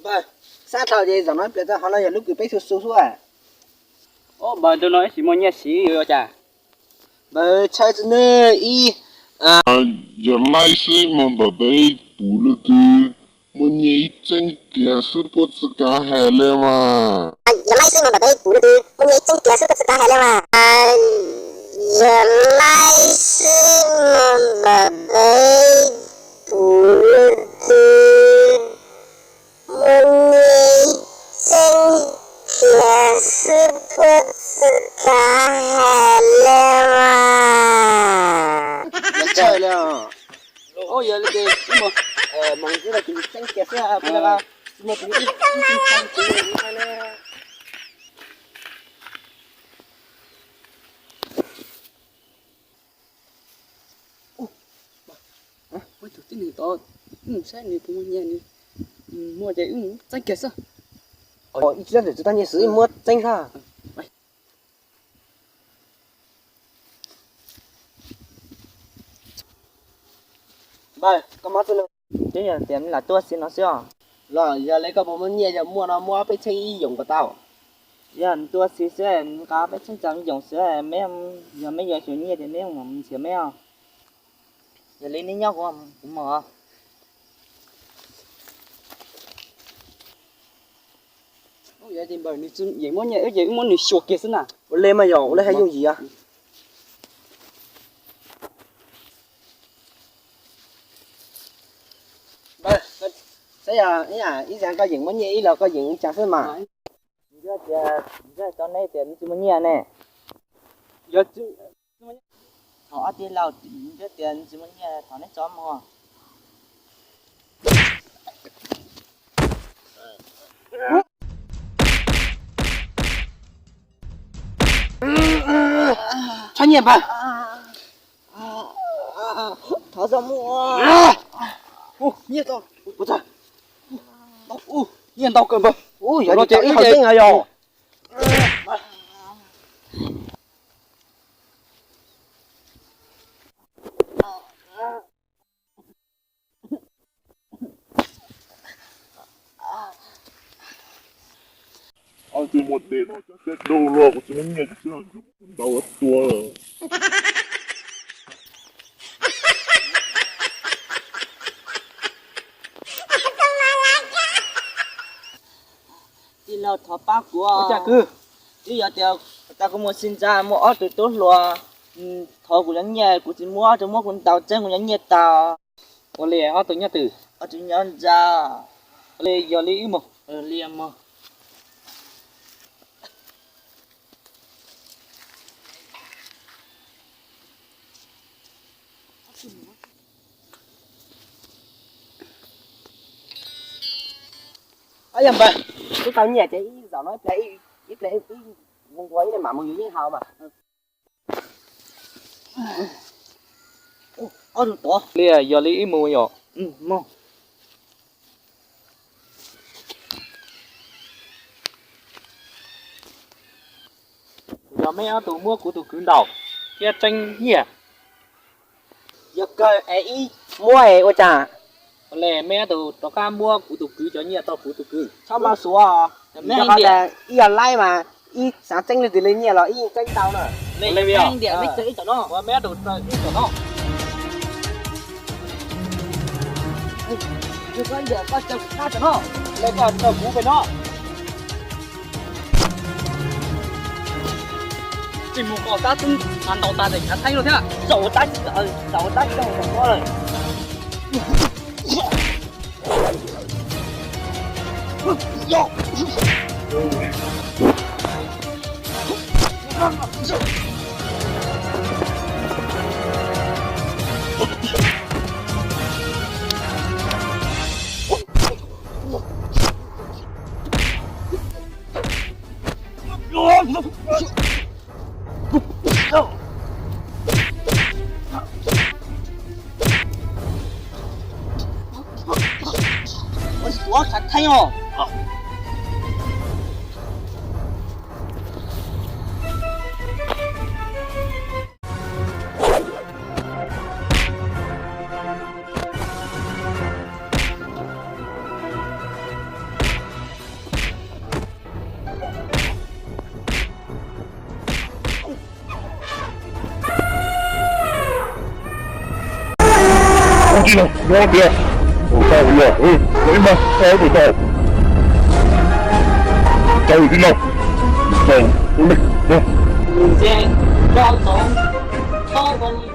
Npawg, xav dhau ces zaum no pliag txog qhov no yog lub kws peb xu xu xwb. Ob npawg, ntu no ib tsis muaj nyiaj siv yuav ua cas? Npawg, tshawb txiv neej ib, yog laib xwb mas npawg peb pum lub twg, muaj nyiaj ib txeeb kiag xwb puab txhawb kav hais li mas. Yog laib xwb mas npawg peb pum lub twg, muaj nyiaj ib txeeb kiag xwb puab txhawb kav hais li mas. Yog laib xwb mas npawg peb pum lub twg, muaj nyiaj ib txeeb kiag xwb puab txhawb kav hais li mas. Yog li ces ib mus, mus xwb los kuv txeeb kiag xwb, kuv tsis muaj ib txeeb kiag li. Muab tus tib neeg tod, wb mus saib nws puas muaj nyiaj, nws muaj ces wb mus txeeb kiag xwb. Ib tsis tau nyiaj xwb muab txeeb xwb. Npawg, koj mob txwj laj. Twb yog tias nws lam tuaj xwb no xwb os. Los yog li koj puas muaj nyiaj, yog muaj no muab peb txheeb ib yoos kom tau. Yog nws tuaj xwb xwb, nws nqa peb txheeb tau ib yoos xwb, meb, yog meb yuav xyuas nyiaj ces meb mam nrhiav meb os. Yog li neb nyob kuv mus. Npawg, nws yeej muab nyiaj wb ces wb muab nws xyuas kiag xwb na. Ua li mas yog ua li hais yooj yim. Saib yog ib zaug koj yeem muab nyiaj ib los koj yeem ua cas xwb mas. Nws tias, nws cov neb tias nws tsis muaj nyiaj ne. Yog tsis muaj nyiaj, thov ob tij laug, nws tias nws tsis muaj nyiaj thov neb tso mus. Txhob nyiaj npawg. Thov tso mus. Nyiaj tau, nyiaj ntau kawg npawg. Ub, yog no ces ib hauv yeej yog. Ob tug muaj dej no cov siab dub luaj, kuv tsis muaj nyiaj, kuv tsis muaj ntaus tua. Tij laug, thov pab kuv. Ua cas kwv? Twb yog tias tas kuv mus xi ntsa muaj ob tug tub hluas thov kuv cov nyiaj, kuv tsis muab, tsis muab kuv ntaus txeeb kuv cov nyiaj tau. Ua li ob tug nyob twg? Ob tug nyob ntxa. Ua li yog li wb mus. Li mus. Yog npawg, wb tau nyiaj ces ib zaug no ib pliag, ib pliag ib mus ua ib mam mus yus yeej haus mas. Ob tug tod. Li yog li wb mus yom. Yog meb ob tug muab kuv tus kwv ntaus thiab txeeb nyiaj. Yog kawg es ib muab es ua cas? Ua li meb ob tug rov qab muab kuv tus kwv cov nyiaj rau kuv tus kwv. Txhob npau suav os. Ib yog laib mas ib xav txeeb leej twg li nyiaj los ib yeej txeeb tau na. Ua li meb ob tug ib tom no. Li koj raws kuv pem no. Tsis mus kom tab tub mas ntaus tas tes kav theeb lawm thiab. Zaum ua tab, zaum ua tab tsis tau mus tom ko lawm. Ua li kuv ob sab theeb os. Tus tij laug nyob tiag, tus tau yog ib mag tau tus tau, tau tus tij laug, tau tus tij laug.